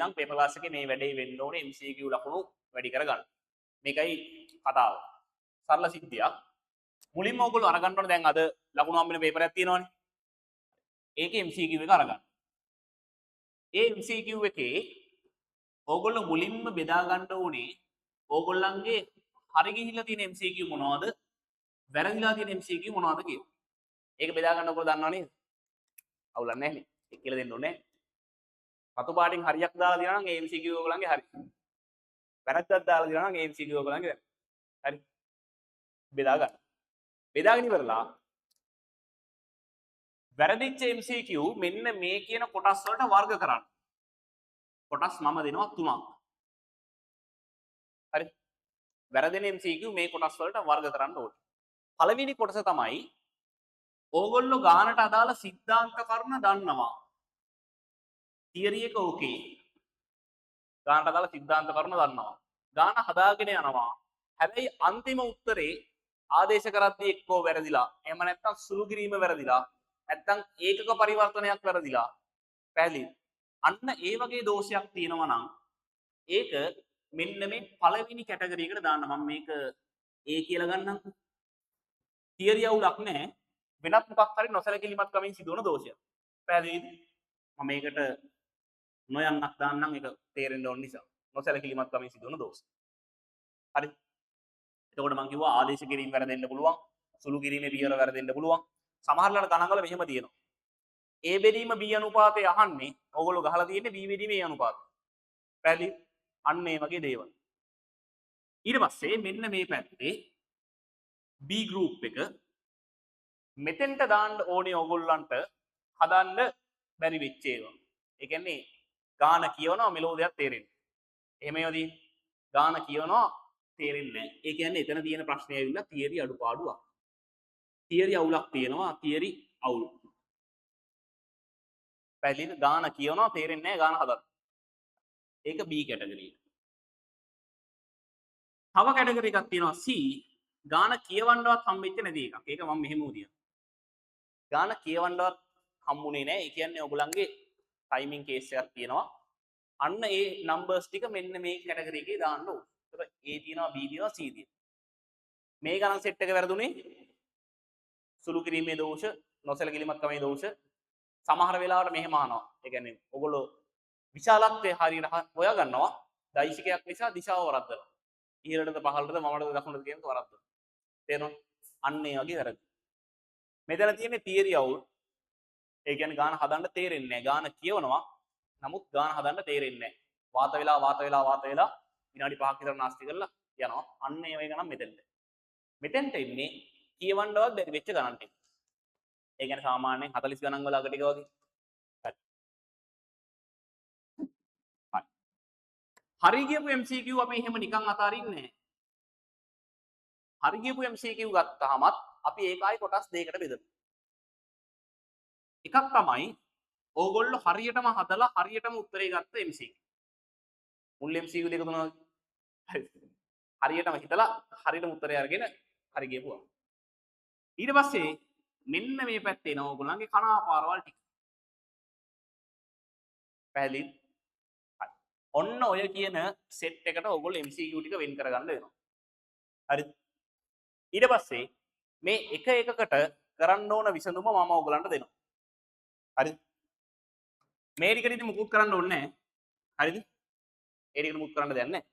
නම් paper class එකේ මේ වැඩේ වෙන්න ඕනේ MCQ ලකුණු වැඩි කරගන්න. මේකයි කතාව. සරල සිද්ධියක්. මුලින්ම ඔයගොල්ලෝ අරගන්න ඕනේ දැන් අද ලකුණු හම්බෙන පේපර් එකක් තියෙනවනේ. ඒකේ MCQ එක අරගන්න. ඒ MCQ එකේ ඕගොල්ලෝ මුලින්ම බෙදා ගන්න ඕනේ ඕගොල්ලන්ගේ හරි ගිහිල්ලා තියෙන MCQ මොනවද, වැරදිලා තියෙන MCQ මොනවද කියලා. ඒක බෙදා ගන්න ඔයගොල්ලෝ දන්නව නේද? අවුලක් නැහැ නේ. ඒක කියලා දෙන්න ඕනේ නැහැ. රතු පාටින් හරියක් දාලා තියෙනවා නම් ඒ MCQ ඔයගොල්ලන්ගේ හරි. වැරද්දක් දාලා තියෙනවා නම් ඒ MCQ ඔයගොල්ලන්ගේ වැරදි. හරි. බෙදා ගන්න. බෙදාගෙන ඉවරලා වැරදිච්ච MCQ මෙන්න මේ කියන කොටස් වලට වර්ග කරන්න. කොටස් මම දෙනවා තුනක්. හරි. වැරදෙන MCQ මේ කොටස් වලට වර්ග කරන්න ඕනේ. පළවෙනි කොටස තමයි ඕගොල්ලෝ ගානට අදාළ සිද්ධාන්ත කරුණ දන්නවා. තියරි එක ඕකේ. ගානට අදාළ සිද්ධාන්ත කරුණ දන්නවා. ගාන හදාගෙන යනවා. හැබැයි අන්තිම උත්තරේ ආදේශ කරද්දී එක්කෝ වැරදිලා, එහෙම නැත්නම් සුළු කිරීම වැරදිලා, නැත්නම් ඒකක පරිවර්තනයක් වැරදිලා. පැහැදිලිද? අන්න ඒ වගේ දෝෂයක් තියෙනවා නම් ඒක මෙන්න මේ පළවෙනි කැටගරි එකට දාන්න. මම මේක A කියලා ගන්නම්කෝ. තියරි අවුලක් නෑ. වෙනත් මොකක් හරි නොසැලකිලිමත් කමින් සිදුවන දෝෂයක්. පැහැදිලිද? මම මේකට නොයන්නක් දාන්නම්, ඒක තේරෙන්න ඕන නිසා. නොසැලකිලිමත් කමින් සිදුවන දෝෂ. හරි. එතකොට මං කිව්වා ආදේශ කිරීම වැරදෙන්න පුළුවන්, සුළු කිරීමේ පියවර වැරදෙන්න පුළුවන්. සමහර වෙලාවට ගණන් වල මෙහෙම තියෙනවා. A බෙදීම B අනුපාතය අහන්නේ, ඕගොල්ලෝ ගහලා තියෙන්නේ B බෙදීම A අනුපාතය. පැහැදිලි? අන්න ඒ වගේ දේවල්. ඊට පස්සේ මෙන්න මේ පැත්තේ B group එක මෙතෙන්ට දාන්න ඕනේ ඕගොල්ලන්ට හදන්න බැරි වෙච්ච ඒවා. ඒ කියන්නේ ගාන කියවනවා, මෙලෝ දෙයක් තේරෙන්නේ. එහෙම ඒවා තියෙන්නේ. ගාන කියවනවා, තේරෙන්නේ නැහැ. ඒ කියන්නේ එතන තියෙන ප්‍රශ්නය ඇවිල්ලා තියරි අඩුපාඩුවක්. තියරි අවුලක් තියෙනවා, තියරි අවුල්. පැහැදිලිද? ගාන කියවනවා, තේරෙන්නේ නැහැ ගාන හදන්න. ඒක B category එක. තව කැටගරි එකක් තියෙනවා C, ගාන කියවන්නවත් හම්බෙච්ච නැති එකක්. ඒක මම මෙහෙම උදියා. ගාන කියවන්නවත් හම්බුනේ නැහැ. ඒ කියන්නේ ඔයගොල්ලන්ගේ ටයිමින් කේස් එකක් තියෙනවා. අන්න ඒ නම්බර්ස් ටික මෙන්න මේ කැටගරි එකේ දාන්න ඕනේ. ඒතර A තියෙනවා, B තියෙනවා, C තියෙනවා. මේ ගණන් සෙට් එක වැරදුනේ සුළු කිරීමේ දෝෂ, නොසැලකිලිමත් කමේ දෝෂ. සමහර වෙලාවට මෙහෙම අහනවා. ඒ කියන්නේ ඔයගොල්ලෝ විශාලත්වය හරියට හොයා ගන්නවා. දෛශිකයක් නිසා දිශාව වරද්දනවා. ඉහළටද පහළටද වමටද දකුණටද කියන එක වරද්දනවා. තේරෙනවද? අන්න ඒ වගේ වැරදි. මෙතන තියෙන්නේ තියරි අවුල්. ඒ කියන්නේ ගාන හදන්න තේරෙන්නේ නැහැ. ගාන කියවනවා. නමුත් ගාන හදන්න තේරෙන්නේ නැහැ. වාත වෙලා වාත වෙලා වාත වෙලා විනාඩි 5ක් විතර නාස්ති කරලා යනවා. අන්න ඒ වගේ ගණන් මෙතෙන්ට. මෙතෙන්ට එන්නේ කියවන්නවත් බැරි වෙච්ච ගණන් ටික. ඒ කියන්නේ සාමාන්‍යයෙන් 40 ගණන් වල අග ටික වගේ. හරි. හරි. හරි කියපු MCQ අපි එහෙම නිකන් අතාරින්නේ නැහැ. හරි කියපු MCQ ගත්තාමත් අපි ඒක ආයි කොටස් දෙකකට බෙදනවා. එකක් තමයි ඕගොල්ලෝ හරියටම හදලා හරියටම උත්තරේ ගත්ත MCQ. මුල් MCQ දෙක තුන වගේ. හරි. හරියටම හිතලා හරියටම උත්තරේ අරගෙන හරි ගියපුවා. ඊට පස්සේ මෙන්න මේ පැත්තේ එනවා ඕගොල්ලන්ගේ කනාපාරවල් ටික. පැහැදිලිද? හරි. ඔන්න ඔය කියන සෙට් එකට ඕගොල්ලෝ MCQ ටික වෙන් කරගන්න වෙනවා. හරිද? ඊට පස්සේ මේ එක එකකට කරන්න ඕන විසඳුම මම ඕගොල්ලන්ට දෙනවා. හරිද? මේ ටිකට ඉතින් මුකුත් කරන්න ඕනේ නැහැ. හරිද? ඒ ටිකට මුකුත් කරන්න දෙයක් නැහැ.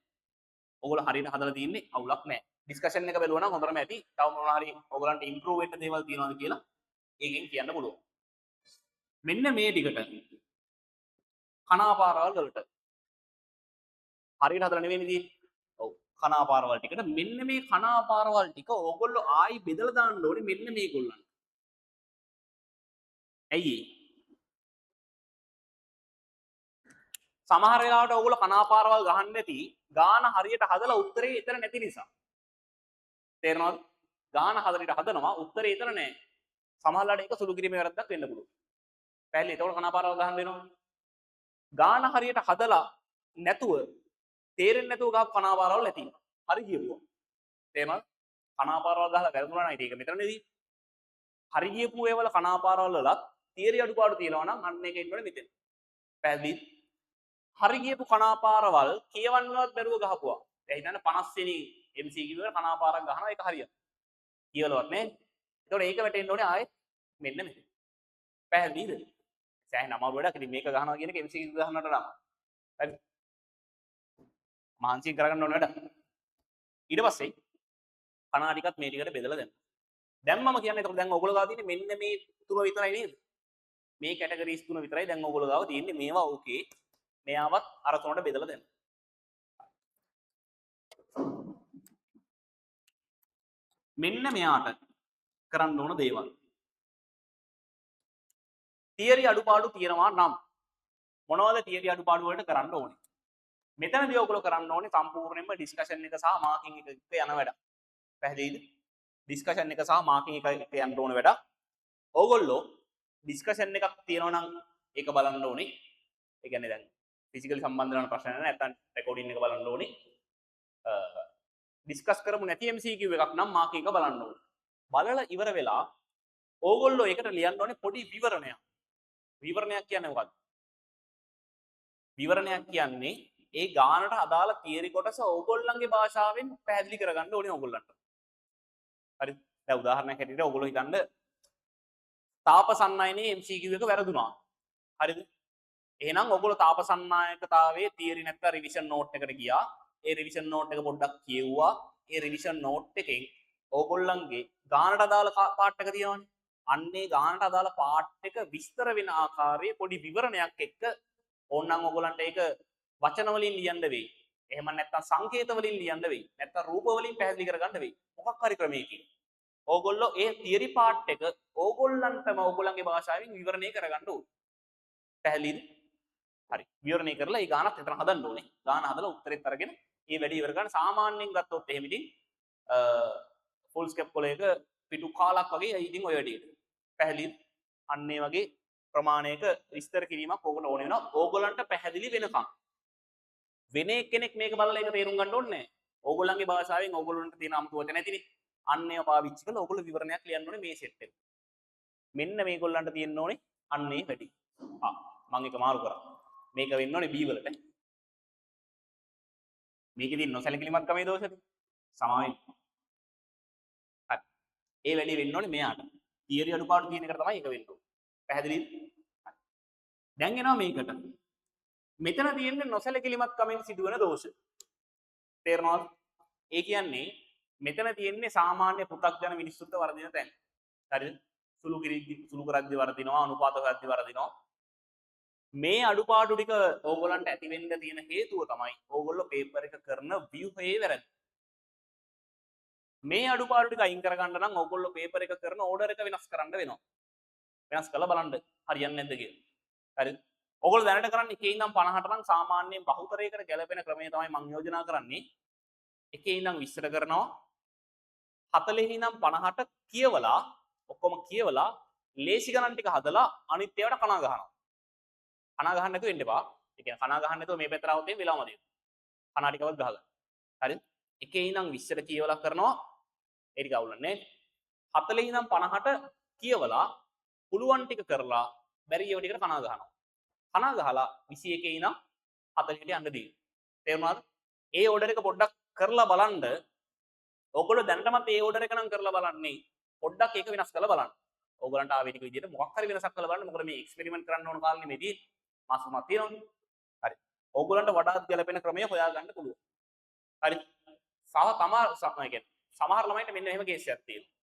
ඕගොල්ලෝ හරියට හදලා තියෙන්නේ, අවුලක් නැහැ. ඩිස්කෂන් එක බැලුවා නම් හොඳටම ඇති. තව මොනවා හරි ඕගොල්ලන්ට ඉම්ප්‍රූව් වෙන්න දේවල් තියෙනවද කියලා ඒකෙන් කියන්න පුළුවන්. මෙන්න මේ ටිකට, කනාපාරවල් වලට, හරියට හදලා නෙවෙයිනේ තියෙන්නේ. ඔව්. කනාපාරවල් ටිකට, මෙන්න මේ කනාපාරවල් ටික ඕගොල්ලෝ ආයි බෙදලා දාන්න ඕනේ මෙන්න මේගොල්ලන්ට. ඇයි ඒ? සමහර වෙලාවට ඕගොල්ලෝ කනාපාරවල් ගහන්න නැති ගාන හරියට හදලා උත්තරේ එතන නැති නිසා. තේරෙනවද? ගාන හරියට හදනවා, උත්තරේ එතන නෑ. සමහර වෙලාවට ඒක සුළු කිරීමේ වැරද්දක් වෙන්න පුළුවන්. පැහැදිලි? එතකොට කනාපාරවල් ගහන්න වෙනවා. ගාන හරියට හදලා නැතුව, තේරෙන්නේ නැතුව ගහපු කනාපාරවල් ඇති. හරි කියපුවා. තේරෙනවද? කනාපාරවල් ගහලා වැරදුනා නම් ඉතින් ඒක මෙතන නෙදී. හරි ගියපු ඒවල කනාපාරවල් වලත් තියරි අඩුපාඩු තියෙනවා නම් අන්න ඒක එන්න ඕනේ මෙතන. පැහැදිලිද? හරි ගියපු කනාපාරවල් කියවන්නවත් බැරුව ගහපුවා. දැන් හිතන්න 50 වෙනි MCQ එකට කනාපාරක් ගහනවා, ඒක හරියනවා. කියවලවත් නෑ. ඒතකොට ඒක වැටෙන්න ඕනේ ආයෙත් මෙන්න මෙතන. පැහැදිලිද? සෑහෙන අමාරු වැඩක්. ඉතින් මේක ගහනවා කියන එක MCQ ගහනවට වඩා හරි. මහන්සියෙන් කරගන්න ඕන වැඩක්. ඊට පස්සේ කනා ටිකත් මේ ටිකට බෙදලා දෙන්න. දැන් මම කියන්නේ එතකොට දැන් ඔයගොල්ලෝ ගාව තියෙන්නේ මෙන්න මේ තුන විතරයි නේද? මේ කැටගරිස් තුන විතරයි දැන් ඔයගොල්ලෝ ගාව තියෙන්නේ. මේවා ඕකේ. මෙයාවත් අර තුනට බෙදලා දෙන්න. මෙන්න මෙයාට කරන්න ඕන දේවල්. තියරි අඩුපාඩු තියෙනවා නම් මොනවද තියරි අඩුපාඩු වලට කරන්න ඕනේ? මෙතනදී ඔයගොල්ලෝ කරන්න ඕනේ සම්පූර්ණයෙන්ම ඩිස්කෂන් එක සහ මාකින් එක එක්ක යන වැඩ. පැහැදිලිද? ඩිස්කෂන් එක සහ මාකින් එක එක්ක යන්න ඕන වැඩ. ඕගොල්ලෝ ඩිස්කෂන් එකක් තියෙනවා නම් ඒක බලන්න ඕනේ. ඒ කියන්නේ දැන් ෆිසිකලි සම්බන්ධ වෙන ප්‍රශ්න නෑ, නැත්තම් රෙකෝඩින් එක බලන්න ඕනේ. ඩිස්කස් කරමු නැති MCQ එකක් නම් මාකින් එක බලන්න ඕනේ. බලලා ඉවර වෙලා ඕගොල්ලෝ ඒකට ලියන්න ඕනේ පොඩි විවරණයක්. විවරණයක් කියන්නේ මොකද්ද? විවරණයක් කියන්නේ ඒ ගානට අදාළ තියරි කොටස ඕගොල්ලන්ගේ භාෂාවෙන් පැහැදිලි කරගන්න ඕනේ ඕගොල්ලන්ට. හරි. දැන් උදාහරණයක් හැටියට ඕගොල්ලෝ හිතන්න තාප සන්නයනයේ MCQ එක වැරදුනා. හරිද? එහෙනම් ඕගොල්ලෝ තාප සන්නායකතාවයේ තියරි නැත්නම් රිවිෂන් නෝට් එකට ගියා. ඒ රිවිෂන් නෝට් එක පොඩ්ඩක් කියෙව්වා. ඒ රිවිෂන් නෝට් එකෙන් ඕගොල්ලන්ගේ ගානට අදාළ පාර්ට් එක තියෙනවනේ. අන්නේ ගානට අදාළ පාර්ට් එක විස්තර වෙන ආකාරයේ පොඩි විවරණයක් එක්ක ඕනනම් ඕගොල්ලන්ට ඒක වචන වලින් ලියන්න වෙයි. එහෙම නැත්නම් සංකේත වලින් ලියන්න වෙයි. නැත්නම් රූප වලින් පැහැදිලි කරගන්න වෙයි. මොකක් හරි ක්‍රමයකින්. ඕගොල්ලෝ ඒ තියරි පාර්ට් එක ඕගොල්ලන්ටම ඕගොල්ලන්ගේ භාෂාවෙන් විවරණය කරගන්න ඕනේ. පැහැදිලිද? හරි. විවරණය කරලා ඒ ගානත් එතන හදන්න ඕනේ. ගාන හදලා උත්තරෙත් අරගෙන ඒ වැඩේ ඉවර කරන්න. සාමාන්‍යයෙන් ගත්තොත් එහෙම ඉතින් ෆුල් ස්කෙප් කොලයක පිටු කාලක් වගේ ඉතින් ඔය වැඩේට. පැහැදිලිද? අන්න ඒ වගේ ප්‍රමාණයක විස්තර කිරීමක් ඕකට ඕනේ වෙනවා. ඕගොල්ලන්ට පැහැදිලි වෙනකම්. වෙන එක්කෙනෙක් මේක බලලා ඒක තේරුම් ගන්න ඕනේ නැහැ. ඕගොල්ලන්ගේ භාෂාවෙන් ඕගොල්ලන්ට තියෙන අමුතු වචන ඇතිනේ. අන්න ඒවා පාවිච්චි කරලා ඕගොල්ලෝ විවරණයක් ලියන්න ඕනේ මේ සෙට් එක. මෙන්න මේගොල්ලන්ට තියෙන්න ඕනේ අන්න ඒ වැඩි. ආ මං එක මාරු කරා. මේක වෙන්න ඕනේ B වලට. මේකේ තියෙන නොසැලකිලිමත් කමේ දෝෂද? සමාවෙන්න. හරි. ඒ වැඩි වෙන්න ඕනේ මෙයාට. තියරි අඩුපාඩු තියෙන එකට තමයි ඒක වෙන්න ඕනේ. පැහැදිලිද? හරි. දැන් එනවා මේකට. මෙතන තියෙන්නේ නොසැලකිලිමත් කමෙන් සිදුවන දෝෂ. තේරෙනවද? ඒ කියන්නේ මෙතන තියෙන්නේ සාමාන්‍ය පෘථග්ජන මිනිස්සුන්ට වරදින තැන්. හරිද? සුළු කිරිද්දි සුළු කරද්දි වරදිනවා, අනුපාත හොයද්දි වරදිනවා. මේ අඩුපාඩු ටික ඕගොල්ලන්ට ඇති වෙන්න තියෙන හේතුව තමයි ඕගොල්ලෝ පේපර් එක කරන ව්‍යුහයේ වැරද්ද. මේ අඩුපාඩු ටික අයින් කරගන්න නම් ඕගොල්ලෝ පේපර් එක කරන ඕඩර් එක වෙනස් කරන්න වෙනවා. වෙනස් කරලා බලන්න හරියන්නේ නැද්ද කියලා. හරිද? ඕගොල්ලෝ දැනට කරන්නේ එකේ ඉඳන් 50ට නම් සාමාන්‍යයෙන් බහුතරයකට ගැලපෙන ක්‍රමය තමයි මං යෝජනා කරන්නේ. එකේ ඉඳන් 20ට කරනවා. 40 ඉඳන් 50ට කියවලා ඔක්කොම කියවලා ලේසි ගණන් ටික හදලා අනිත් ඒවාට කනා ගහනවා. කනා ගහන්න නැතුව එන්න එපා. ඒ කියන්නේ කනා ගහන්න නැතුව මේ පැත්තට આવොත් එහෙම වෙලාවම දෙනවා. කනා ටිකවත් ගහගන්න. හරිද? එකේ ඉඳන් 20ට කියවලා කරනවා. ඒ ටික අවුලක් නෑ. 40 ඉඳන් 50ට කියවලා පුළුවන් ටික කරලා බැරි ඒවා ටිකට කනා ගහනවා. කනා ගහලා 21 ඉඳන් 40ට යන්න දෙන්න. තේරුණාද? ඒ ඕඩර් එක පොඩ්ඩක් කරලා බලන්න. ඕගොල්ලෝ දැනටමත් ඒ ඕඩර් එක නම් කරලා බලන්නේ. පොඩ්ඩක් ඒක වෙනස් කරලා බලන්න. ඕගොල්ලන්ට ආවේනික විදියට මොකක් හරි වෙනසක් කරලා බලන්න. මොකද මේ එක්ස්පෙරිමන්ට් කරන්න ඕන කාලේ නෙමෙයි තියෙන්නේ. මාස තුනක් තියෙනවනේ. හරි. ඕගොල්ලන්ට වඩාත් ගැලපෙන ක්‍රමය හොයාගන්න පුළුවන්. හරි. සහ තමා ඒ කියන්නේ සමහර ළමයින්ට මෙන්න එහෙම කේස් එකක් තියෙනවා.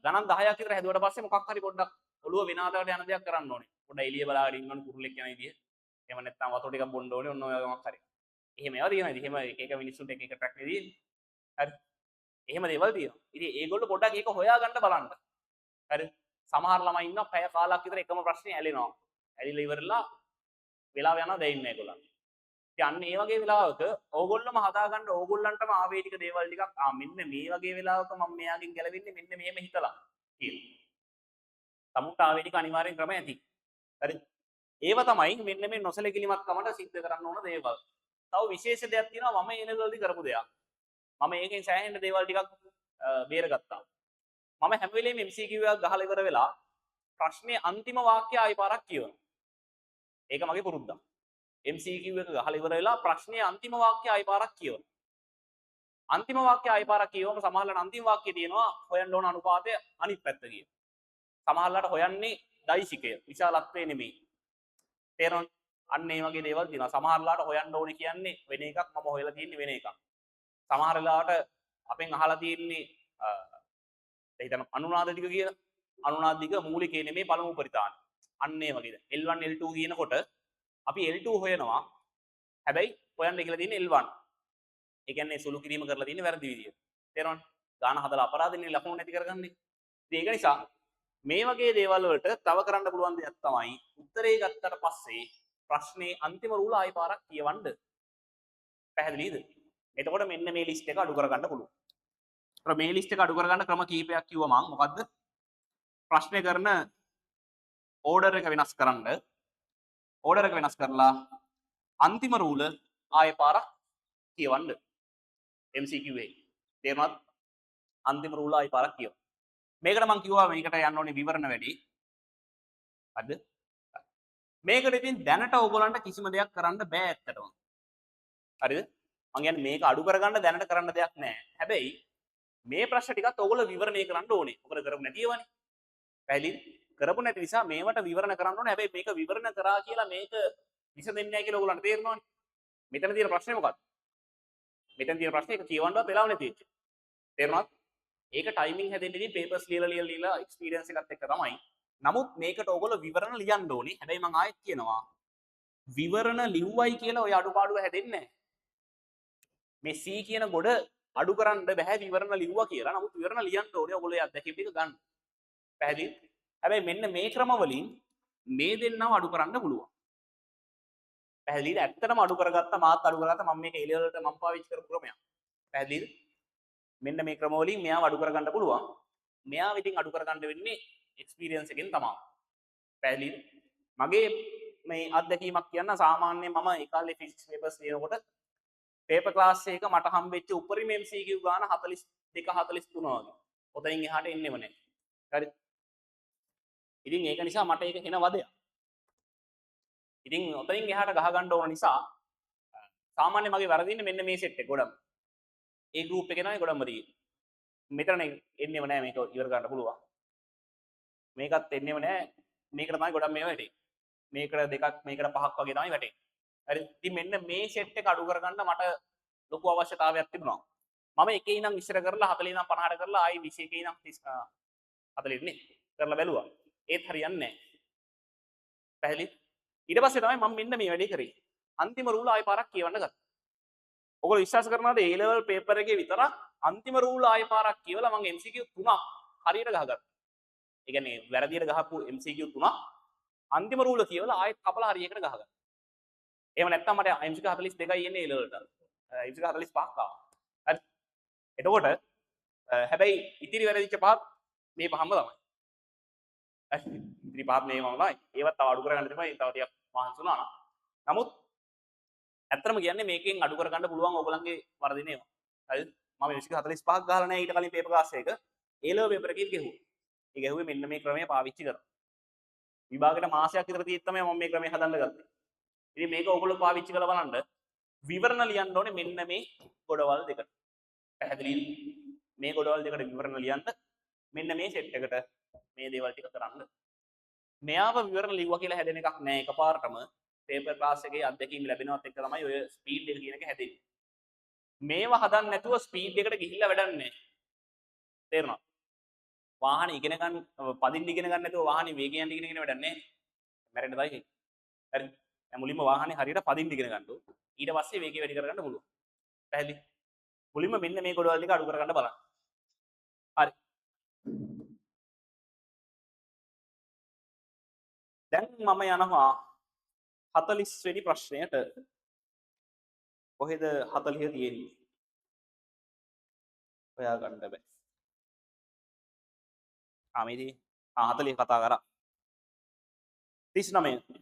ගණන් 10ක් විතර හැදුවට පස්සේ මොකක් හරි පොඩ්ඩක් ඔළුව වෙන අතකට යන දෙයක් කරන්න ඕනේ. පොඩ්ඩක් එළිය බලාගෙන ඉන්න ඕනේ කුරුල්ලෙක් යන විදිය. එහෙම නැත්නම් වතුර ටිකක් බොන්න ඕනේ. ඔන්න ඔය වගේ මොකක් හරි. එහෙම ඒවා තියෙනවා. ඉතින් එහෙම එක එක මිනිස්සුන්ට එක එක ට්‍රැක් නේ තියෙන්නේ. හරි. එහෙම දේවල් තියෙනවා. ඉතින් ඒගොල්ලෝ පොඩ්ඩක් ඒක හොයාගන්න බලන්න. හරි. සමහර ළමයි ඉන්නවා පැය කාලක් විතර එකම ප්‍රශ්නේ ඇලෙනවා. ඇලිලා ඉවරලා වෙලාව යනවා දැනෙන්නේ නැහැ ඒගොල්ලන්ට. ඉතින් අන්න ඒ වගේ වෙලාවක ඕගොල්ලොම හදාගන්න ඕගොල්ලන්ටම ආවේනික දේවල් ටිකක් ආ මෙන්න මේ වගේ වෙලාවක මම මෙයාගෙන් ගැලවෙන්නේ මෙන්න මෙහෙම හිතලා කියලා. තමුන්ට ආවේනික අනිවාර්යෙන් ක්‍රම ඇති. හරි. ඒව තමයි මෙන්න මේ නොසැලකිලිමත්කමට සිද්ධ කරන්න ඕන දේවල්. තව විශේෂ දෙයක් තියෙනවා මම ඒ ලෙවල් වලදී කරපු දෙයක්. මම ඒකෙන් සෑහෙන දේවල් ටිකක් බේරගත්තා. මම හැම වෙලේම MCQ එකක් ගහලා ඉවර වෙලා ප්‍රශ්නේ අන්තිම වාක්‍ය ආයි පාරක් කියවනවා. ඒක මගේ පුරුද්දක්. MCQ එක ගහලා ඉවර වෙලා ප්‍රශ්නයේ අන්තිම වාක්‍ය ආයි පාරක් කියවන්න. අන්තිම වාක්‍ය ආයි පාරක් කියවම සමහරවිට අන්තිම වාක්‍යයේ තියෙනවා හොයන්න ඕන අනුපාතය අනිත් පැත්ත කියලා. සමහරවිට හොයන්නේ දෛශිකය, විශාලත්වය නෙමෙයි. තේරෙනවද? අන්න ඒ වගේ දේවල් තියෙනවා. සමහරවිට හොයන්න ඕනේ කියන්නේ වෙන එකක්, මම හොයලා තියෙන්නේ වෙන එකක්. සමහර වෙලාවට අපෙන් අහලා තියෙන්නේ ඒ හිතන්න අනුනාද ටික කියලා. අනුනාද ටික මූලිකේ නෙමෙයි පළමු පරිතාන. අන්න ඒ වගේද. L1 L2 කියනකොට අපි L2 හොයනවා. හැබැයි හොයන්න කියලා තියෙන්නේ L1. ඒ කියන්නේ සුළු කිරීම කරලා තියෙන්නේ වැරදි විදියට. තේරෙනවද? ගාන හදලා අපරාධනේ ලකුණු නැති කරගන්නේ. ඉතින් ඒක නිසා මේ වගේ දේවල් වලට තව කරන්න පුළුවන් දෙයක් තමයි උත්තරේ ගත්තට පස්සේ ප්‍රශ්නේ අන්තිම රූල ආයි පාරක් කියවන්න. පැහැදිලිද? එතකොට මෙන්න මේ ලිස්ට් එක අඩු කරගන්න පුළුවන්. අර මේ ලිස්ට් එක අඩු කරගන්න ක්‍රම කීපයක් කිව්වා මං. මොකද්ද? ප්‍රශ්නේ කරන ඕඩර් එක වෙනස් කරන්න. ඕඩර් එක වෙනස් කරලා අන්තිම රූල ආයෙ පාරක් කියවන්න. MCQ එකේ. තේරුණාද? අන්තිම රූල ආයෙ පාරක් කියවන්න. මේකට මං කිව්වා මේකට යන්න ඕනේ විවරණ වැඩි. හරිද? මේකට ඉතින් දැනට ඕගොල්ලන්ට කිසිම දෙයක් කරන්න බෑ ඇත්තටම. හරිද? මං කියන්නේ මේක අඩු කරගන්න දැනට කරන්න දෙයක් නෑ. හැබැයි මේ ප්‍රශ්න ටිකත් ඕගොල්ලෝ විවරණය කරන්න ඕනේ. මොකද කරපු නැති ඒවානේ. පැහැදිලිද? කරපු නැති නිසා මේවට විවරණ කරන්න ඕනේ. හැබැයි මේක විවරණ කරා කියලා මේක විසඳෙන්නේ නෑ කියලා ඕගොල්ලන්ට තේරෙනවනේ. මෙතන තියෙන ප්‍රශ්නේ මොකක්ද? මෙතන තියෙන ප්‍රශ්නේ ඒක කියවන්නවත් වෙලාව නැති වෙච්ච. තේරුණාද? ඒක ටයිමින් හැදෙන්න ඉතින් පේපර්ස් ලියලා ලියලා ලියලා එක්ස්පීරියන්ස් එකත් එක්ක තමයි. නමුත් මේකට ඕගොල්ලෝ විවරණ ලියන්න ඕනේ. හැබැයි මං ආයෙත් කියනවා විවරණ ලිව්වයි කියලා ඔය අඩුපාඩුව හැදෙන්නේ නැහැ. මේ C කියන ගොඩ අඩු කරන්න බෑ විවරණ ලිව්වා කියලා. නමුත් විවරණ ලියන්න ඕනේ ඔයගොල්ලෝ ඒ අත්දැකීම් ටික ගන්න. පැහැදිලිද? හැබැයි මෙන්න මේ ක්‍රම වලින් මේ දෙන්නව අඩු කරන්න පුළුවන්. පැහැදිලිද? ඇත්තටම අඩු කරගත්තා, මාත් අඩු කරගත්තා. මම මේක A level වලට මම පාවිච්චි කරපු ක්‍රමයක්. පැහැදිලිද? මෙන්න මේ ක්‍රම වලින් මෙයාව අඩු කරගන්න පුළුවන්. මෙයාව ඉතින් අඩු කරගන්න වෙන්නේ එක්ස්පීරියන්ස් එකෙන් තමයි. පැහැදිලිද? මගේ මේ අත්දැකීමක් කියන්න, සාමාන්‍යයෙන් මම ඒ කාලේ ෆිසික්ස් පේපර්ස් ලියනකොට පේපර් ක්ලාස් එක මට හම්බෙච්ච උපරිම MCQ ගාන 42 43 වගේ. ඔතනින් එහාට එන්නෙම නෑ. හරි. ඉතින් ඒක නිසා මට ඒක හෙන වදයක්. ඉතින් ඔතනින් එහාට ගහ ගන්න ඕන නිසා සාමාන්‍ය මගේ වරදින්නේ මෙන්න මේ සෙට් එක ගොඩම. ඒ ගෲප් එකේ තමයි ගොඩම තියෙන්නේ. මෙතන එන්නෙම නෑ, මේක ඉවර කරන්න පුළුවන්. මේකත් එන්නෙම නෑ. මේකට තමයි ගොඩක් මේවා වැටෙන්නේ. මේකට දෙකක් මේකට පහක් වගේ තමයි වැටෙන්නේ. හරි. ඉතින් මෙන්න මේ සෙට් එක අඩු කරගන්න මට ලොකු අවශ්‍යතාවයක් තිබුණා. මම එකේ ඉඳන් 20 කරලා 40 ඉඳන් 50ට කරලා ආයි 21 ඉඳන් 30 40 නේ කරලා බැලුවා. ඒත් හරියන්නේ නෑ. පැහැදිලිද? ඊට පස්සේ තමයි මම මෙන්න මේ වැඩේ කරේ. අන්තිම රූල ආයි පාරක් කියවන්න ගත්තා. ඔයගොල්ලෝ විශ්වාස කරනවද A level paper එකේ විතරක් අන්තිම රූල ආයි පාරක් කියවලා මම MCQ තුනක් හරියට ගහගත්තා. ඒ කියන්නේ වැරදියට ගහපු MCQ තුනක් අන්තිම රූල කියවලා ආයෙත් කපලා හරියකට ගහගත්තා. එහෙම නැත්තම් මට MCQ 42යි එන්නේ A level වලට. MCQ 45ක් ආවා. හරි. එතකොට හැබැයි ඉතිරි වැරදිච්ච පහත් මේ පහම තමයි. හරි. ඉතිරි පහත් මේවම තමයි. ඒවත් තව අඩු කරගන්න තිබුණා. තව ටිකක් මහන්සි වුණා නම්. නමුත් ඇත්තටම කියන්නේ මේකෙන් අඩු කරගන්න පුළුවන් ඕගොල්ලන්ගේ වරදින ඒවා. හරිද? මම MCQ 45ක් ගහලා නැහැ ඊට කලින් පේපර් ක්ලාස් එක. A level paper එකේ ගැහුවා. ඒ ගැහුවේ මෙන්න මේ ක්‍රමය පාවිච්චි කරලා. විභාගෙට මාසයක් විතර තියෙද්දි තමයි මම මේ ක්‍රමය හදන්න ගත්තේ. ඉතින් මේක ඕගොල්ලෝ පාවිච්චි කරලා බලන්න. විවරණ ලියන්න ඕනේ මෙන්න මේ ගොඩවල් දෙකට. පැහැදිලිද? මේ ගොඩවල් දෙකට විවරණ ලියන්න මෙන්න මේ සෙට් එකට මේ දේවල් ටික කරන්න. මෙයාව විවරණ ලිව්වා කියලා හැදෙන එකක් නෑ එකපාරටම. පේපර් ක්ලාස් එකේ අත්දැකීම් ලැබෙනවත් එක්ක තමයි ඔය ස්පීඩ් එක කියන එක හැදෙන්නේ. මේවා හදන්න නැතුව ස්පීඩ් එකට ගිහිල්ලා වැඩක් නෑ. තේරුණාද? වාහනේ ඉගෙන ගන්න පදින්න ඉගෙන ගන්න නැතුව වාහනේ වේගය යන්න ඉගෙන ගෙන වැඩක් නෑ. මැරෙන්න තමයි. හරි. දැන් මුලින්ම වාහනේ හරියට පදින්න ඉගෙන ගන්න ඕන. ඊට පස්සේ වේගය වැඩි කරගන්න පුළුවන්. පැහැදිලි? මුලින්ම මෙන්න මේ ගොඩවල් ටික අඩු කරගන්න බලන්න. හරි. දැන් මම යනවා 40 වෙනි ප්‍රශ්නයට. කොහෙද 40 තියෙන්නේ? හොයාගන්න බෑ. ආ මේ තියෙන්නේ. ආ 40 කතා කරා. 39.